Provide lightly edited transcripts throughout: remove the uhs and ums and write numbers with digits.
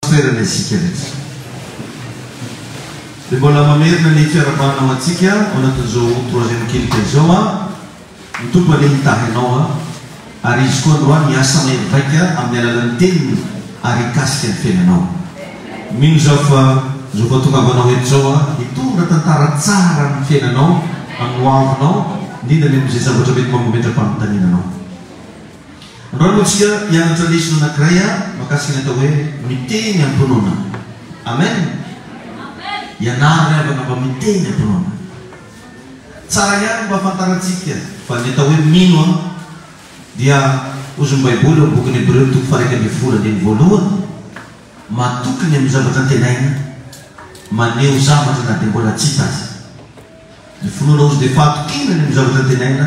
Toerana isika rehetra. Dia mbola mamerina ny fiarahabana ho antsika ao anatin'izao troisième culte izao aho. Ny Tompo anie hitahy anao an! Ary Izy koa androany hiasa mahery vaika amin'ny alalan'ny Teniny ary hikasika ny fiainanao. Mino zaho fa izao fahatongavanao eto izao an, hitondra tantara tsara amin'ny fiainanao, amin'ny hoavinao, indrindra ny amin'izay zavatra mety mampametra-panontaniana anao. Androany moa tsika hianatra lesona anankiray mahakasika ny atao hoe miteny am-pinoana. Amen! Ianaro ry havana mba miteny am-pinoana. Tsara ihany mba hahafantarantsika fa ny atao hoe mino dia hozy ny Baiboly ao amin'ny bokin'ny Hebreo toko faha-11 andininy voalohany, matoky ny amin'ny zavatra antenaina, maneho zavatra na dia mbola tsy hita aza. Ny finoana hozy dia fahatokiana ny amin'ny zavatra antenaina,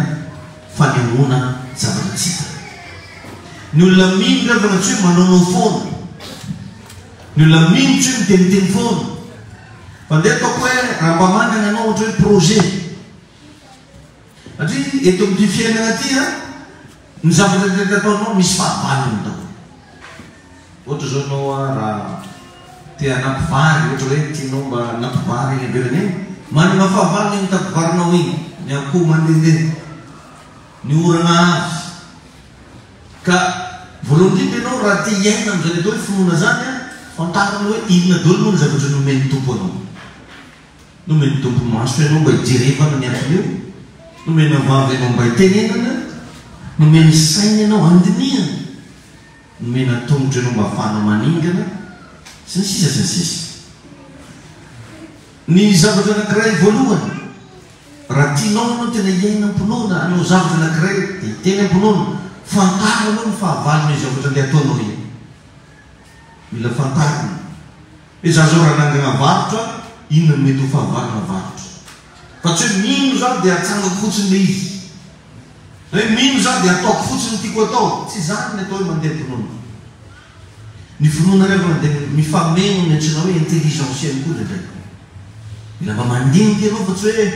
fanehoana zavatra tsy hita. Ny olona mino ry havana tsy hoe manaonao foana. Ny olona mino tsy hoe miteniteny foana. Fa ndeha ataoko hoe raha mba manana ianao ohatra hoe projet. Satria eto amin'ity fiainana ity an, ny zavatra rehetra ataonao misy fahavalony daholo. Ohatra izao ianao an, raha te hanampy vary, ohatra hoe tianao mba hanampy vary eny ivelany eny, manana fahavalony iny mitapy varinao iny, ny akoho mandehandeha, ny orana avy. Ka voalohany indrindra ianao raha te hiaina amin'izany atao hoe finoana izany an, fantaro aloha hoe inona daholo moa ny zavatra nomen'ny Tompo anao. Nomen'ny Tompo maso ianao mba hijerevana ny atin'io, nomena vava ianao mba hitenenana, nomeny saina ianao handinihana, nomena tongotra ianao mba hahafahanao maningana, sy ny sisa sy ny sisa. Ny zavatra anankiray voalohany, raha tianao ianao tena hiaina am-pinoana, hanao zavatra anankiray dia hiteny am-pinoana, fantaro aloha ny fahavalon'io zavatra andeha ataonao io. Mila fantarina. Hoe za zao raha nangana varotra, inona no mety ho fahavalona varotra? Fa tsy hoe mino za dia atsangako fotsiny le izy. Na hoe mino za dia ataoko fotsiny ny tiako atao. Tsy izany ny atao hoe mandeha am-pinoana. Ny finoana ry havana dia mifameno amin'ny antsoina hoe intelligence ihany koa indraindray. Mila mba mandinika ianao fa tsy hoe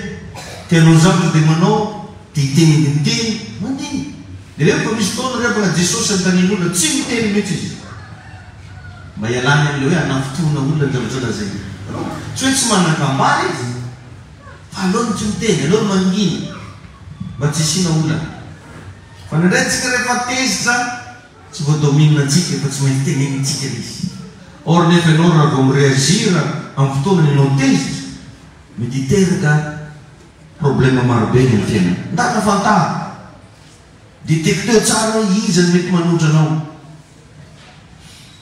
te hanao zavatra dia manao, te hiteny dia miteny. Mandinika. Jereo fa misy fotoana ry havana Jesosy anontanian'olona, tsy miteny mihitsy izy. Mba hialany amin'ilay hoe hanafintohina olona ny zavatra lazainy. Hitanao? Tsy hoe tsy manan-kambara izy, fa aleony tsy miteny, aleony mangina mba tsy hisiana olana. Fa indraindray tsika rehefa tezitra, tsy voa-domine antsika fa tsy maintsy tenenintsika ilay izy. Or nefa ianao raha vao mi-réagir amin'ny fotoanany ianao tezitra, mety hiteraka problème marobe ny amin'ny fiainana. Ndana fantaro! Detecteo tsara hoe iza no mety manohitra anao.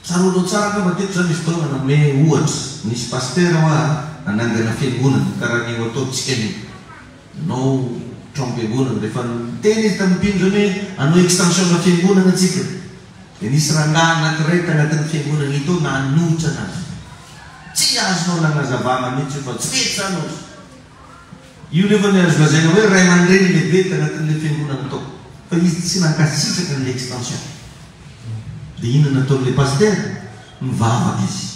Tsaroanao tsara angamba teto za misy fotoana nanome ohatra, nisy pasitera hoa nanangana fiangonana karaha ny ho ataontsika anio. Nanao tranom-piangonana, rehefa niteny izy tamin'ny mpino zany hoe hanao extension-na fiangonana tsika, dia nisy rangahy anakiray tagnatin'ny fiangonana io tao nanohitra anazy. Tsy azonao nagnazavana mihitsy io fa tsy mety zany hozy. Io nefa ny azo lazaina hoe ray aman-dreny lehibe tanatin'ilay fiangonana tao, fa izy tsy nankasitraka an'ilay extension. Dia inona nataon'ilay pasitera? Nivavaka izy.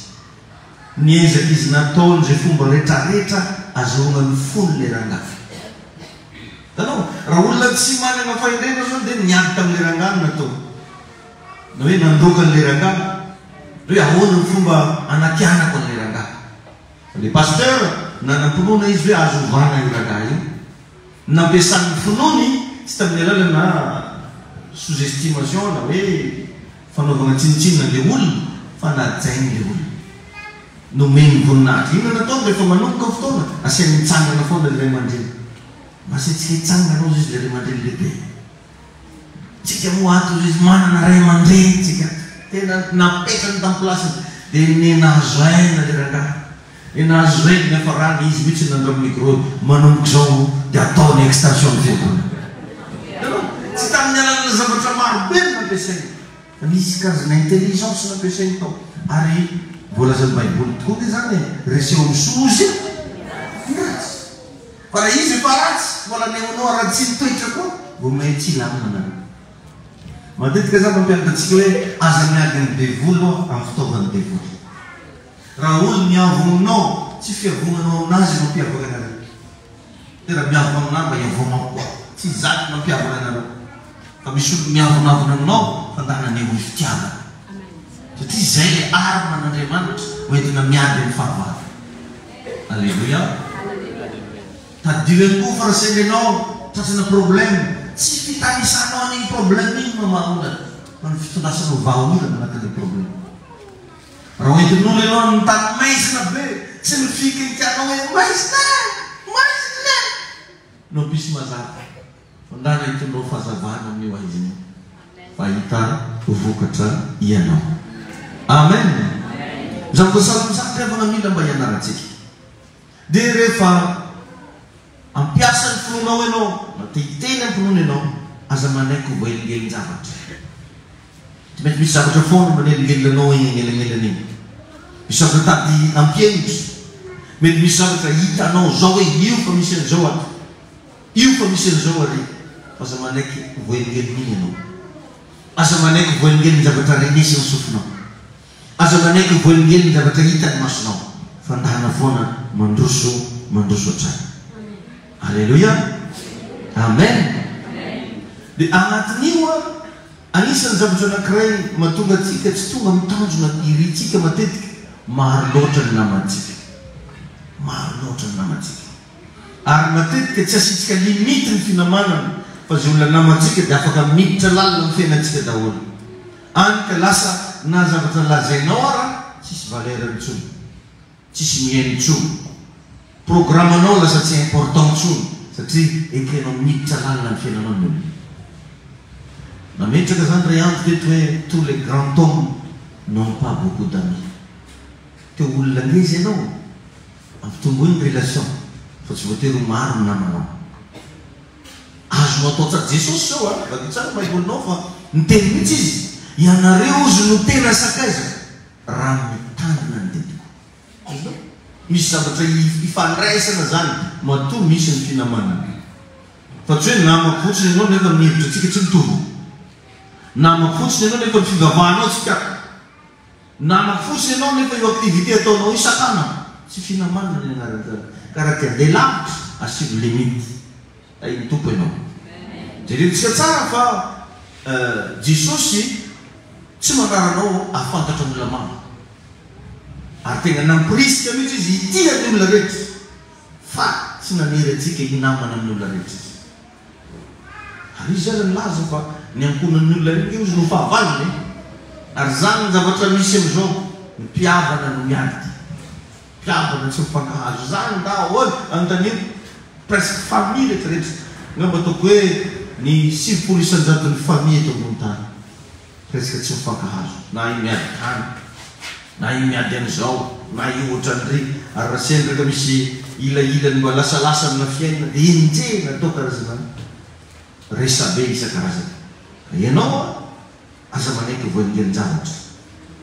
Niezaka izy nataony izay fomba retraretra azahoana ny fon'ilay rangahy. Hitanao? Raha olona tsy manana fahendrena izao dia niady tamin'ilay rangahy no nataony. Na hoe nandroaka an'ilay rangahy. Hoe ahoana ny fomba hanakianako an'ilay rangahy. Le pasteur nanam-pinoana izy hoe azo ovana io rangahy io. Nampiasany ny finoany tsy tamin'ny alalana sous-estimation na hoe fanaovana tsinontsinona an'le olona fa najainy le olona. Nomeny voninahitra. Inona nataony rehefa manomboka ny fotoana? Asainy mitsangana foana le ray aman-dreny. Mba asaintsika hitsangana hozy izy le ray aman-dreny lehibe. Tsika moa ato hozy izy manana ray aman-dreny tsika ato. Tena napetrany tamin'ny place-ny. Dia nenahazo aina le rangahy. Nenahazo aina niafarany izy mihitsy nandray micro hoe manomboka izao dia atao ny extension ny fiangonana. Hitanao? Tsy tamin'ny alalan'ny zavatra maro be no nampiasainy. Fa nisy karazana intelligence nampiasainy tao. Ary voalazan'ny baiboly tokoa nge izany e, reseo amin'ny soa hozy ny ratsy. Fa raha izy efa ratsy, mbola anehoanao haratsian'ny toetra koa, vao may tsy hilamina nareo. Matetika za mampianatra antsika hoe aza miady amin'ny devoly hoa amin'ny fitaovan'ny devoly. Raha olo miavogno aminao, tsy fiavognanao aminazy no ampiavagna anareo. Tena miavogno aminah mba hiavognao koa. Tsy izany no ampiavagna anareo. Fa misy olo miavonavona aminao fa ndana anehoy fitiavana. Satria izay le arme an'Andriamanitra. entina miady amin'ny fahavalo. Aleloia! Tadidio ihany koa fa raha sendra ianao tratrana problème, tsy fitanisanao an'iny problème iny no maha olana fa ny fitondrasanao vahaolana anatin'ilay problème. Raha hoentin'olona ianao amin'ny tany maizina be, tsy ny fikikianao hoe maizina e! Maizina e! no hampisy mazava. Mandàna hitondrao fahazavana amin'io haizina io fa hahita vokatra ianao. Amen! Izany voasarin'ny zandry havana mila mba hianarantsika. Dia rehefa hampiasa ny finoanao ianao, na te hiteny am-pinoana ianao, aza manaiky ho voahelingelin-javatra. Tsy maintsy misy zavatra foana manelingelina anao eny anelanelany eny. Misy zavatra tady hampihemotra. Mety misy zavatra hitanao izao hoe io fa misy an'izao ato. Io fa misy an'izao ary. Fa aza manaiky ho voahelingelin'iny ianao. Aza manaiky ho voahelingelin'ny zavatra renesin'ny sofinao. Aza manaiky ho voahelingelin'ny zavatra hitan'ny masonao. Fa ndana foana mandroso mandroso hatrany. Aleloia. Amen. Dia anatin'io an. Anisan'ny zavatra anankiray mahatonga antsika tsy tonga amin'ny tanjona irintsika matetika, maro loatra ny namantsika. Maro loatra ny namantsika. Ary matetika tsy asiantsika limite ny finamanana fa izay olona namantsika dia afaka miditra lalina amin'ny fiainantsika daholo. Any ka lasa na zavatra lazainao ara tsisy valeur intsony. Tsisy mihaino intsony. Programme-nao lasa tsy important intsony satria ekenao miditra lalina ny fiainanao ny olona. Nametraka zany ray andro teto hoe tous les grands hommes n'ont pas beaucoup d'amis. Te ho olona ngeza ianao? Ampitomboy ny relation fa tsy voatery ho maro ny namanao. Azonao atao tsara. Jesosy zao a, vakio tsara ny baibolinao fa niteny mihitsy izy, ianareo ozy no tena sakaizako. Raha mitandrina ny didiko. Azonao? Misy zavatra ifandraisana zany matoa misy ny finamanana. Fa tsy hoe namako fotsiny ianao nefa ny hevitra antsika tsy mitovy. Namako fotsiny ianao nefa ny fivavahanao tsy tiako. Namako fotsiny ianao nefa io activité ataonao io sakanako. Tsy finamanana ny anaran'izany. Ka raha te handeha lavitra, asivo limite. Tahin'ny Tompo ianao. Jerentsika tsara fa Jesosy tsy mandrara anao hahafantatra olona maro. Ary tena nampirisika mihitsy Izy hitia ny olona rehetra. Fa tsy nanery antsika hinamana amin'ny olona rehetra Izy. Ary Izy aza nilaza fa ny ankohonan'ny olona ireny nge ozy no fahavalony e. Ary izany ny zavatra misy amin'izao, ny mpihavana no miady. Mpihavana tsy mifankahazo izany daholo, anontanio presque famille rehetra rehetra, angamba ataoko hoe ny 90 isan-jaton'ny famille eto ambony tany presque tsy mifankahazo, na io miady tany, na io miady an'izao, na io ohatran'ry, ary raha sendra ka misy ilailany mba lasalasa amina fiainana dia enjehina atao karazana resabe isan-karazany. Ka ianao an! Aza manaiky ho voahelingelin-javatra.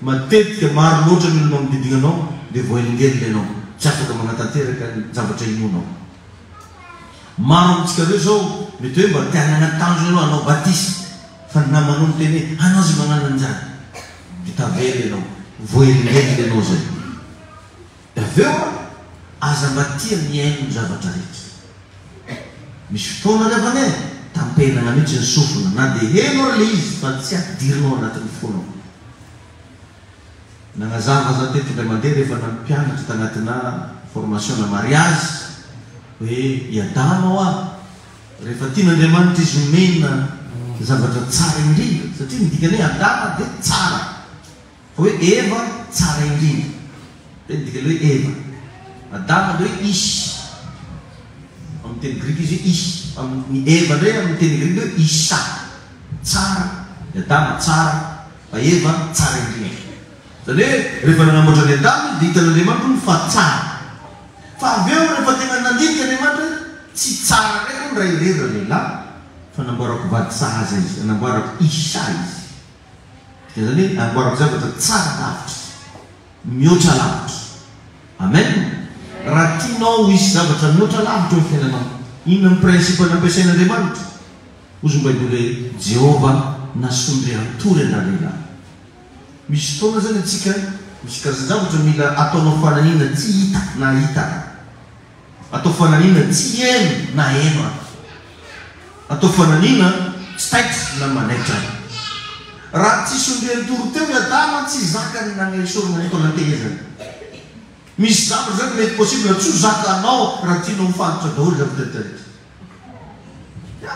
Matetika maro loatra ny olona manodidina anao dia voahelingelina ianao, tsy afaka manatanteraka ny zavatra inoanao. Maro amintsika ireo izao mety hoe mba te hanana tanjona ianao hanao batisa fa ny namanao miteny hoe anao izay mañano an'izany dia tavela ianao, voahelingelina ianao izay. Dia avy eo an, aza mba tia mihaino ny zavatra rehetra. Misy fotoana anefa anie, tampenana mihitsy ny sofina, na dia heno ary ilay izy fa tsy ampidirinao anatin'ny fonao. Nagnazava za teto indray mandeha rehefa nampianatra tagnatina formation-na mariazy hoe i Adama hoa rehefa tian'Andriamanitra izy omena zavatra tsara indrindra, satria ny dikany hoe Adama dia tsara. Fa hoe Eva tsara indrindra. Zay ny dikan'ilay hoe Eva. Adama ilay hoe Ish. Amin'ny teny grika izy hoe Ish. Ny Eva indray amin'ny teny grika hoe Isha. Tsara. Ny Adama tsara. Fa Eva tsara indrindra. Izany hoe rehefa nanamboatra an'i Adama izy dia hitan'Andriamanitra hono fa tsara. Fa avy eo rehefa tena nandinika Andriamanitra hoe tsy tsara indray hono raha irery ralehilahy fa namboarako vady sahaza izy, namboarako Isha izy. Dikan'izany hoe amboarako zavatra tsara lavitra, mihoatra lavitra. Amen! Raha tianao hisy zavatra mihoatra lavitra eo amin'ny fiainanao, inona ny principe nampiasain'Andriamanitra? Hozy ny Baiboly hoe, Jehovah nasondriantory an-dralehilahy. Misy fotoana izany antsika, misy karazan-javatra mila ataonao fanahiniana tsy hita na hita. Atao fananiana tsy heno na heno ary. Atao fananiana tsy taitra na manaitra ary. Raha tsy sondrian-tory teo i Adama tsy zakany na nesorina ny taolan-tehezany. Misy zavatra zany mety possible tsy ho zakanao raha tianao ho fantatra daholo zavatra rehetra rehetra. Ya!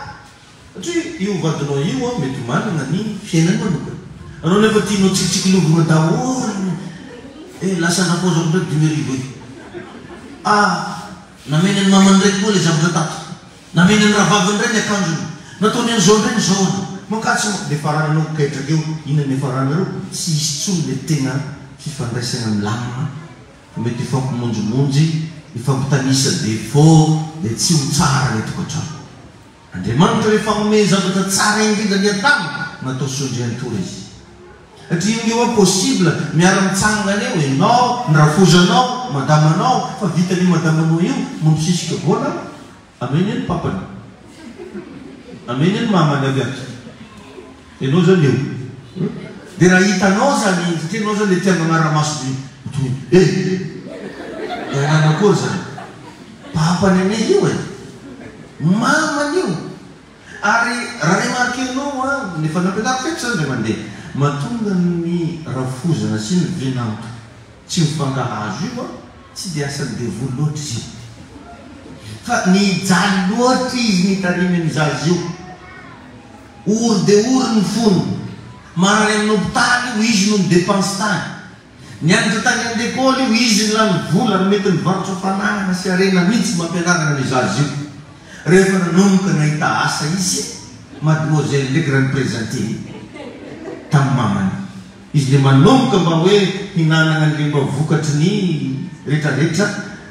Satria io vadinao io an mety manana ny fiainany manokana. Anao nefa tianao tsikitsikilovina daholo ny eh lasa napaozako ndray 5000 e. Ah! Nameny an'i mamany ndray koa ilay zavatra tato. Nameny an'i rahavaviny ndray ny akanjony. Nataony an'izao ndray ny zaony. Mankatsy ma. Dia farananao ketraka eo, inona ny hiafaranareo? Tsy hisy intsony ilay tena fifandraisana milamina fa mety hifampimonjimonjy, hifampitanisa défaut dia tsy ho tsara ilay tokantrano. Andriamanitra rehefa hanome zavatra tsara indrindra an'i Adama, natao sondrian-tory izy. Satria io nge hoa possible miara mitsangana eo enao, ny rafozanao, madamanao, fa vitan'io madamanao io mampisisika vola ameny any papany, ameny any mamany avy ato. Enao zany eo. De raha hitanao zany, satria enao zany le tia magnara-maso be, ohatry hoe eh! De nanakory zany? Papany anie io e! Mamany io! Ary raha remarquer-nao an, ny efa nampianariko teto zany indray mandeha, mahatonga ny rafozana sy ny vinanto tsy mifankahazo io an, tsy dia asan'ny devoly loatra izy io. Fa nijaly loatra izy nitarimy an'io zaza io. Ory dia ory ny fony. Marary amin'ny hopitaly io, izy no ni-depense tany. Nianatra tany an-lekôly io, izy no lany vola ary mety nivarotra fananana sy harena mihitsy mba hampianarana an'io zaza io. Rehefa nanomboka nahita asa izy, Mademoiselle Legrand ni-présenter-ny tamin'ny mamany. Izy le manomboka mba hoe hinanana an'le mba vokatry ny retraretra,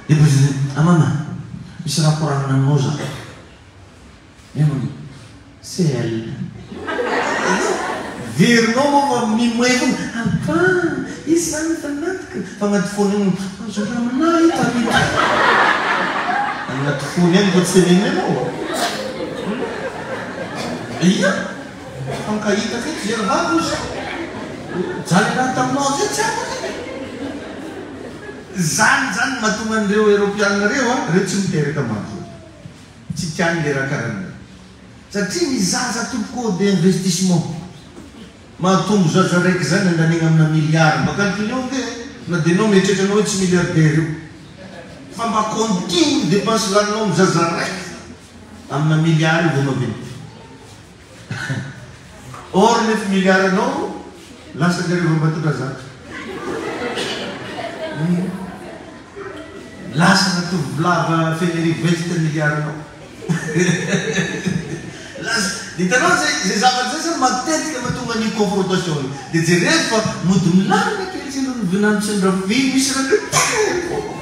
dia présenter-ny, Ah mama, misy raha koranana aminao za. Eny CL. Verinao moa fa mimoe foana. Apa, izy zany efa natoka. Fa agnaty fony agny, azo ramanà io tamiko. Agnaty fony agny fa tsy teneniny anao. Ia, mifankahita akaiky zay rahavavy ozy. Mijaly anahy taminao zay tsy afaka e. Zany zany mahatonga an'ireo Eropeana ireo, ireo tsy miteraka maro. Tsy tiany le raha karaha satria ny zaza tompoko de investissement mahatombo zaza raiky zany andanigna amina milliard mba calculeo ange e na de enao mieritreritra anao hoe tsy milliardaire io fa mba comptio ny dépense laninao am zaza raiky amina milliard io vao maventy. Or nefa milliard anao lasa ny arivo Ambatondrazaka. Lasa na tovolava Fenerive Est milliard anao. Lasa, hitanao zay zay zavatra zay zany matetika mahatonga an'io confrontation io. Dia jereo fa mody milamina kely tsy ny vinany sy ny rafivy misy raha tena foana.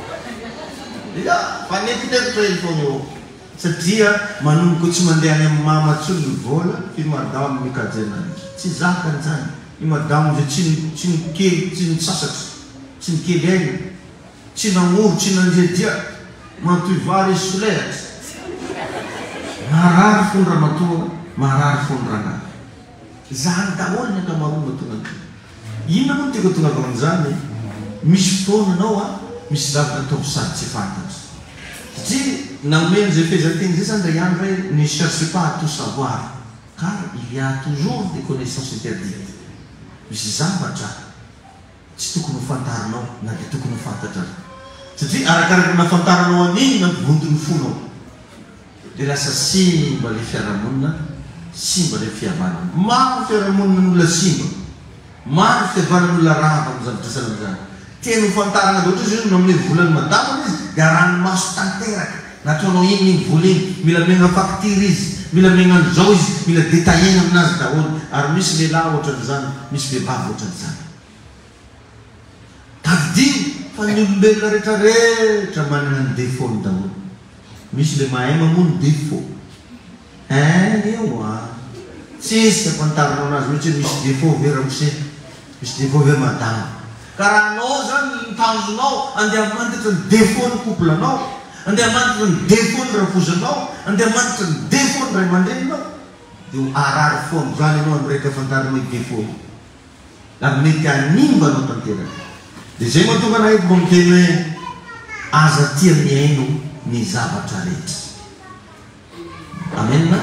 Ya, fa netinetitra eny foana eo. Satria manomboka tsy mandeha any amin'ny mama tsony ny vola f'i madame mikajy ananjy. Tsy zakany zany. I madame zay tsy tsy nikely tsy nisasatra, tsy nikely aina, tsy nagnoro, tsy nandriadria, mantoy vary izy solehatra. Marary fony ramatoa, marary fony rangahy. Zany daholo ny ankamaroany mahatonga an'io. Inona moa no tiako atongavana amin'izany? Misy fotoana ianao an, misy zavatra ataovy sady tsy fantatra. Satria nanome an'izay fehezanteny izay zany ilay andro hoe ne cherchez pas à tout savoir car il y a toujours des connaissances interdites. Misy zavatra tsy tokony ho fantarinao na dia tokony ho fantatra aza. Satria arakaraka ny nahafantaranao an'iny nampivonto ny fonao. Dia lasa simba ilay fiarahamonina, simba ilay fihavanana. Maro fiarahamonina n'olona simba, maro fihavanan'olona rava amin'ny zavatra sahala amin'izany. Tiany ho fantarina loatra izy hoe manome vola an'i madama izy dia arahiny maso tanteraka. Nataonao inona iny vola iny? Mila omena facture izy, mila omena an'izao izy, mila detailler-na aminazy daholo. Ary misy lehilahy ohatran'izany, misy vehivavy ohatran'izany. Tadidio fa ny olombelona rehetra rehetra manana ny défaut-ny daholo. Misy le mahay mamono défaut. Hein eo a! Tsisy afantarinao anazy mihitsy hoe misy défaut ve ramose, misy défaut ve madama. Ka raha anao zany ny tanjonao andeha hamantatra ny défaut ny couple anao, andeha hamantatra ny défaut ny rafozanao, andeha hamantatra ny défaut ny ray aman-dreninao, dia ho harary foana zany ianao amin'ny reka fantarinao io défaut io. Ary mety hanimba anao tanteraka. Dia izay mahatonga anay eto mba miteny hoe aza tia mihaino ny zavatra rehetra. Amen.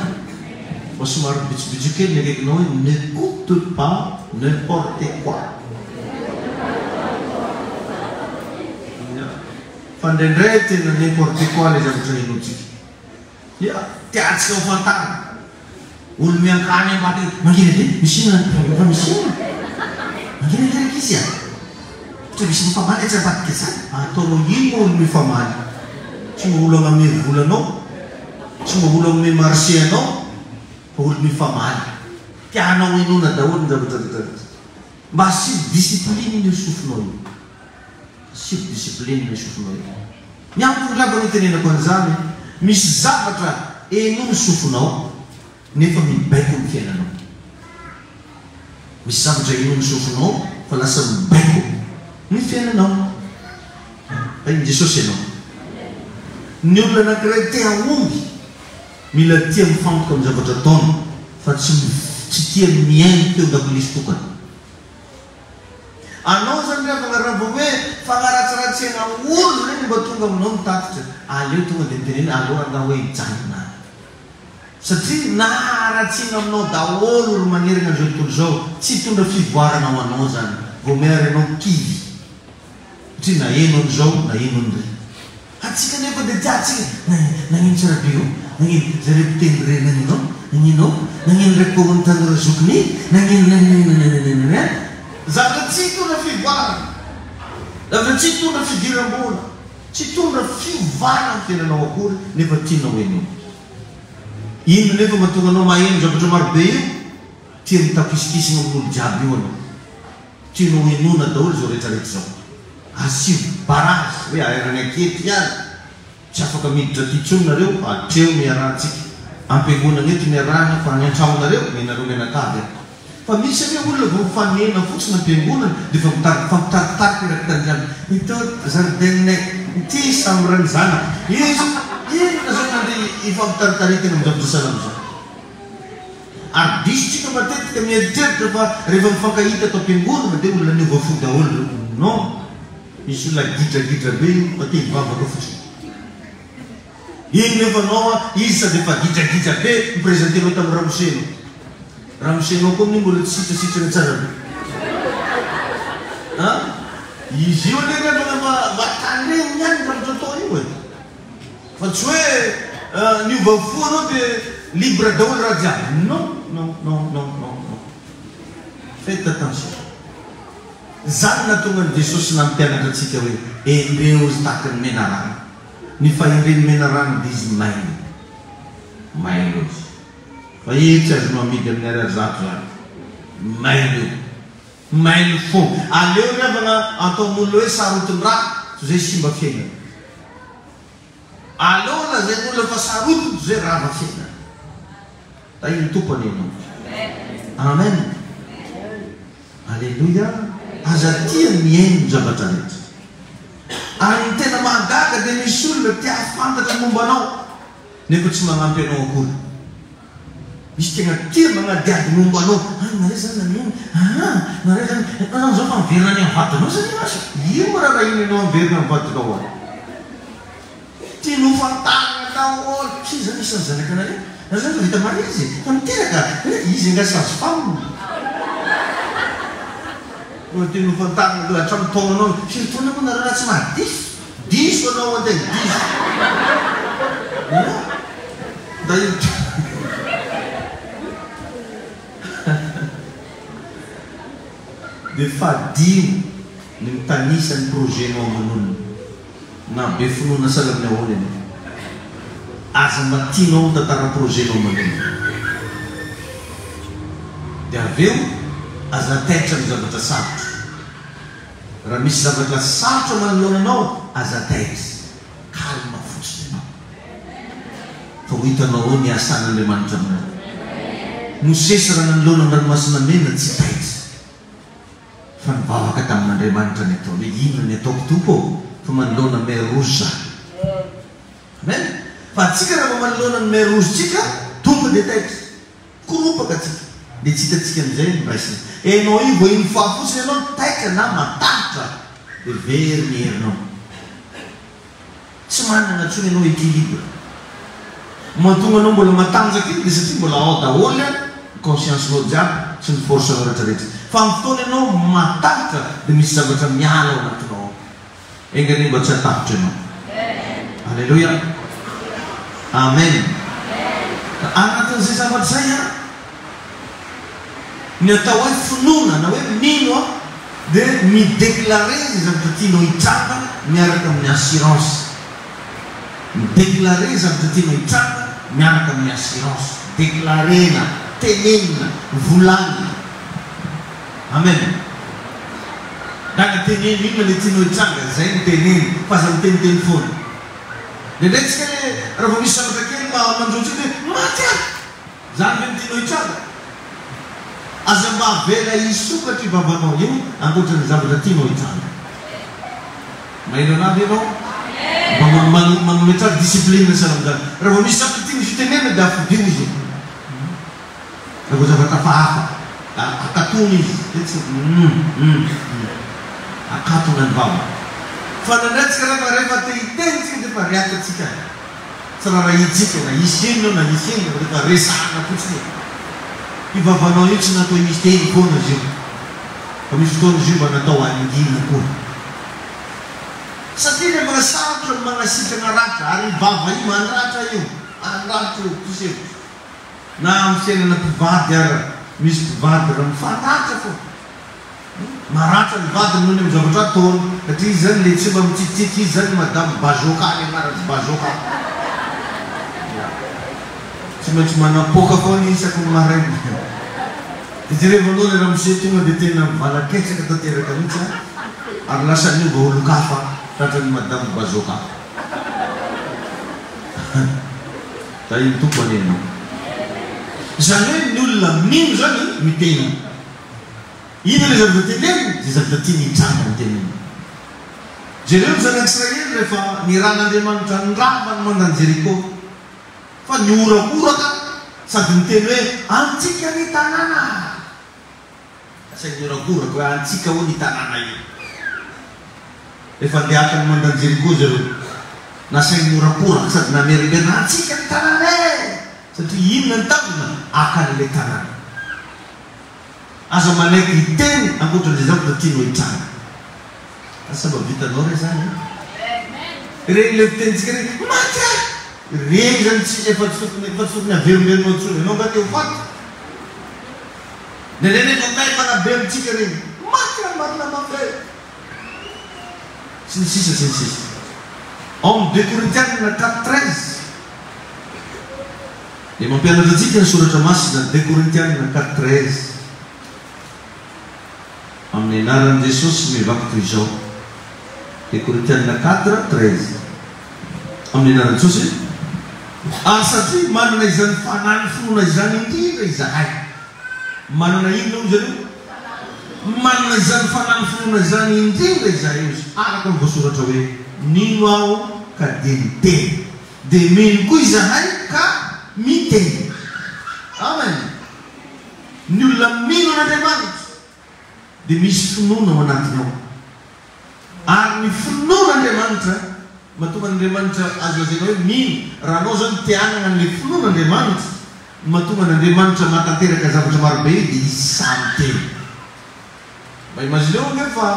Mba somary bitsibitsio kely ny akaikinao hoe n'écoute pas n'importe quoi. Fa indraindray tena n'importe quoi ilay zavatra henointsika. Ya, tiantsika ho fantarina. Olo miankany ambadika, mangina be, misy inona any, fa misy inona? Mangina ange rankizy a! Ohatra misy mifamaly atsy ambadika zany. Ataonao ino moa olo mifamaly? Tsy mba olo hagname vola anao, tsy mba olo hagnome marché anao, fa olo mifamaly. Tianao henoina daholo ny zavatra rehetra rehetra. Mba asio discipline io sofinao io. Asio discipline io sofinao io. Ny antony angamba no itenenako an'izany, misy zavatra henoin'ny sofinao nefa mibaiko ny fiainanao. Misy zavatra henoin'ny sofinao fa lasa mibaiko ny fiainanao. Tahin'i Jesosy ianao. Ny olona anankiray te hahomby, mila tia mifantoka amin'ny zavatra ataony fa tsy tsy tia mihaino feon-dakolosy tokana. Anao zany ry havana raha vao hoe fanaratsiratsiana olona iny mba tonga aminao ny tatitra, aleo tonga dia mitenena aleo rangaha hoe hijanona any. Satria na haratsiana aminao daholo ry manerana an'izao tontolo izao, tsy hitondra fivoarana ho anao zany, vao may ary ianao kivy. Satria naheno an'izao, naheno an'ry. Antsika nefa dia tiantsika, nagnino tsara be io, nagnino zareo mpiteny re nagnino, nagnino, nagnino re kôrony tanora zokiny, nagnino nagnino nagnino nagnino. Zavatra tsy hitondra fivoarana, zavatra tsy hitondra fidiram-bola, tsy hitondra fiovana amin'ny fiainanao akory nefa tianao henoina. Inona nefa mahatonga anao maheno zavatra marobe io? Tia mitakisikisina amin'olo jiaby io anao. Tianao henoina daholo izao rehetra rehetra izao. Asio barrage hoe aerany aketo ihany. Tsy afaka miditra aty intsony nareo fa hatreo no iarahantsika. Ampiangonana eto no iarahana fa any antragnonareo nenareo mianakavy any. Fa misy anie olona vao mifanena fotsiny ampiangonana dia efa mitady mifampitaritarika eraky tany jiaby. Ito zaridainay ity chambre ny zanako. Izy inona zao nandeha hifampitaritaritana amin'izao fotoana izao. Ary diso tsika matetika mieritreritra fa rehefa mifankahita ato am-piangonana dia olona niova fo daholo ireo. Non! Misy olona gidragidra be io fa te hivavaka fotsiny. Iny nefa anao an, izy sady efa gidragidra be mi-presenter-nao tamin'ny ramose-nao. Ramose-nao koa amin'io mbola tsy sitrasitrana tsara be. An! Izy io anie ry havana mba mba tandremo ihany ny zavatra atao io e! Fa tsy hoe niova fo anao dia libre daholo raha jiaby. Non, non, non, non, non, non. Faites attention. Izany nahatonga an'i Jesosy nampianatra antsika hoe endreo izy tahaka ny menarana. Ny fahendren'ny menarana dia izy mailo. Mailo izy. Fa io tsy azonao amidy amin'ny ariary zato izany. Mailo io. Mailo fo. Aleo ry havana ataon'olona hoe sarotin-draha toy izay simba fiainana. Aleo lazain'olona fa sarotiny toy izay rava fiainana. Tahin'ny Tompo anie ianao. Amen. Aleloia. Aza tia mihaino ny zavatra rehetra. Ary ny tena mahagaga dia misy olona te hahafantatra ny momba anao nefa tsy magnampy anao akory. Misy tena tia magnadihady momba anao, ah nareo zany nagnino, ah nareo zany, ah zao fa miverina any amin'ny vadinao zany ianao sa? Io moa raharahiana ianao miverina amin'ny vadinao any. Tiany ho fantarina daholo, tsy iza no isan'ny zanakanareo? Nareo zany efa vita mariazy e, efa niteraka, eh izy angaha sage femme? Mbola tiany ho fantarina daholo hatramin'ny taonanao, firy taona moa nareo raha tsy mahadiso? Diso anao andeha diso. Dia fadio ny mitanisa ny projet-nao aman'olona. Na be finoana sahala amin'ny ahoana ianao. Aza mba tianao mitantara projet-nao aman'olona. Dia avy eo, aza taitra amin'ny zavatra sarotra. Raha misy zavatra sarotra manoloana anao, aza taitra. Calme fotsiny ianao. Fa ho hitanao ao ny asan'Andriamanitra aminao. Mosesy raha nanoloana ny ranomasina mena tsy taitra. Fa nivavaka tamin'Andriamanitra ny ataony hoe inona ny ataoko Tompo ô fa manoloana mer rouge za. Amen. Fa antsika raha vao manoloana ny mer rouge tsika tonga dia taitra. Koropaka tsika. Dia tsy hitantsika amin'izay ny raisina. Enao io vao une fois fotsiny ianao taitra na matahotra dia very ny herinao. Tsy manana intsony ianao équilibre. Mahatonga anao mbola matanjaka iny dia satria mbola ao daholo ny conscience nao jiaby sy ny force nao rehetra rehetra. Fa amin'ny fotoana ianao matahotra dia misy zavatra miala ao anatinao ao. Enga anie mba tsy hatahotra ianao. Aleloia. Amen. Ka anatin'izay zavatra izay an, ny atao hoe finoana na hoe mino an, dia mi-declarer izay zavatra tianao hitranga miaraka amin'ny assurance. Mi-declarer zavatra tianao hitranga miaraka amin'ny assurance. Declarer-na, tenenina, volanina. Amen. Gaga teneno inona le tianao hitranga, zay no teneno fa aza miteniteny foana. Indraindray tsika le raha vao misy zavatra kely mba manjo antsika de maty aho! Zany ve no tianao hitranga? Aza mba avela hisokatra io vavanao io ankoatra ny zavatra tianao hitranga. Maheno anah ve ianao? Mba manome tsara discipline sahala amin'izany. Raha vao misy zavatra tiany fitenenana de afodio izy. Raha vao zavatra hafahafa, akatony izy, dia tsy hum hum hum. Akatona ny vava. Fa indraindray tsika rehefa rehefa te hiteny tsika dia efa riakantsika. Tsy rarahiantsika na hisy inona na hisy inona fa dia efa resahana fotsiny e. Io vavanao io tsy natao hiteny foana izy io. Fa misy fotoana izy io mba natao hangina koa. Satria rehefa sarotra ny manasitrana ratra ary io vava io mandratra io, mandratra io, tsisy hevitra. Na amin'ny fiainana mpivady ara misy mpivady raha mifandratra foana. Maratra ny vadiny noho ny amin'ny zavatra ataony satria izy zany le tsy mba mitsititsity izy zany madame Bazoka ny anarany Bazoka. Ya. Tsy maintsy manapoaka foana izy isaky ny maraina. Dia jerevanao le ramose tonga dia tena mivalaketsaka tanteraka mihitsy an. Ary lasa niova olon-kafa tratran'ny madame Bazoka. Tahin'ny Tompo anie ianao. Izany hoe ny olona mino izany miteny. Inona ilay zavatra teneniny? Izay zavatra tiany hitranga no teneniny. Jereo ny zanak'Israely rehefa nirahan'Andriamanitra nirava ny mandan'i Jeriko. Fa nihorakoraka sady niteny hoe, Antsika ny tanàna! Asainy mihorakoraka hoe antsika hono io tanàna io. Rehefa handeha haka ny mandan'i Jeriko zareo, nasainy nihorakoraka sady namerimberina antsika ny tanàna e! Satria inona ny tanjona? Haka an'ilay tanàna. Aza manaiky hiteny ankoatran'izay zavatra tianao hitranga. Asa mba vitanao re zany an? Ireny ilay fitenintsika ireny, maty aho! Ireny zany tsy efa tsy tokony efa tsy tokony averimberinao intsony. Ianao angaha te ho faty? Indraindray nefa maivana be amintsika ireny, maty aho marina mafy e! Sy ny sisa sy ny sisa. Ao amin'ny deux Korintianina 4:13 dia mampianatra antsika ny Soratra Masina, deux Korintianina 4:13. Amin'ny anaran'i Jesosy mivaky toy izao, ii Korintiana 4:13. Amin'ny anaran'i Jesosy, Ary satria manana izany fanahin'ny finoana izany indrindra izahay. Manana inona hoy zareo? Manana izany fanahin'ny finoana izany indrindra izahay hozy, araka ny voasoratra hoe, Nino aho ka dia niteny. Dia mino koa izahay ka miteny. Amen. Ny olona mino an'Andriamanitra dia misy finoana ao anatiny ao. Ary ny finoana Andriamanitra, mahatonga an'Andriamanitra azo lazaina hoe mino, raha anao zany te hanana an'ilay finoana Andriamanitra, ny mahatonga an'Andriamanitra mahatanteraka zavatra marobe io dia izy sahy miteny. Mba imagineo ange fa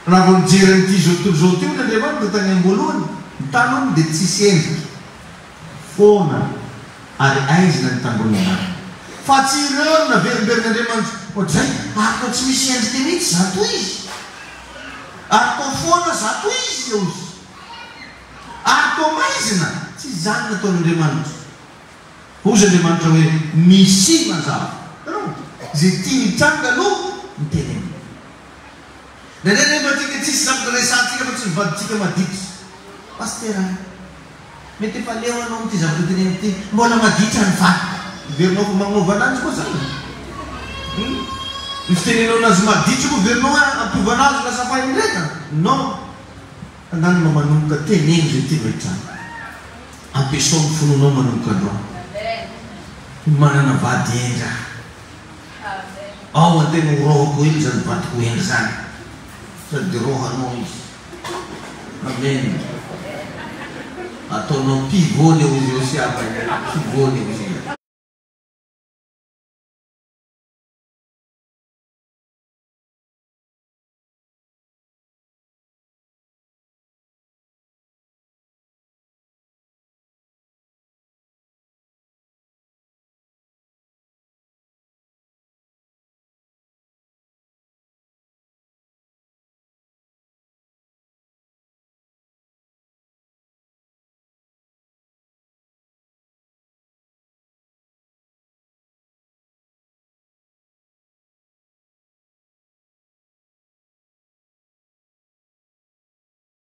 raha vao nijery an'ity izao tontolo izao ity hono Andriamanitra tany am-boalohany, ny tany hono dia tsisy endrika. Foana ary aizina ny tangoron'izany. Fa tsy ireo no naverimberin'Andriamanitra. Ohatrizay, ary toa tsy misy endrika mihitsy zato izy. Ary toa foana zato izy eo izy. Ary toa maizina. Tsy izany nataon'Andriamanitra. Hozy Andriamanitra hoe, Misia mazava. Hitanao? Izay tiany hitranga no niteneniny. Indraindray nefa tsika tsisy zavatra resahantsika fa tsy ny vadintsika maditra. Pasitera a! Mety efa leo anao amin'ity zavatra teneniko ity, mbola maditra ny vadiko. Heverinao fa magnova ananjy koa zany? Hum? Ny fitenenao anazy maditra koa heverinao hoe hampiova anazy ho lasa fahendrena? Non! Anany mba manomboka teneno izay tianao hitranga. Ampiasao ny finoanao manomboka androany. Manana vady hendry aho. Ao antegna ho rohako hely zany vadiko hendry zany sady rohanao izy. Amen. Ataonao pivot ny eo izy eo sy havany pivot ny eo izy.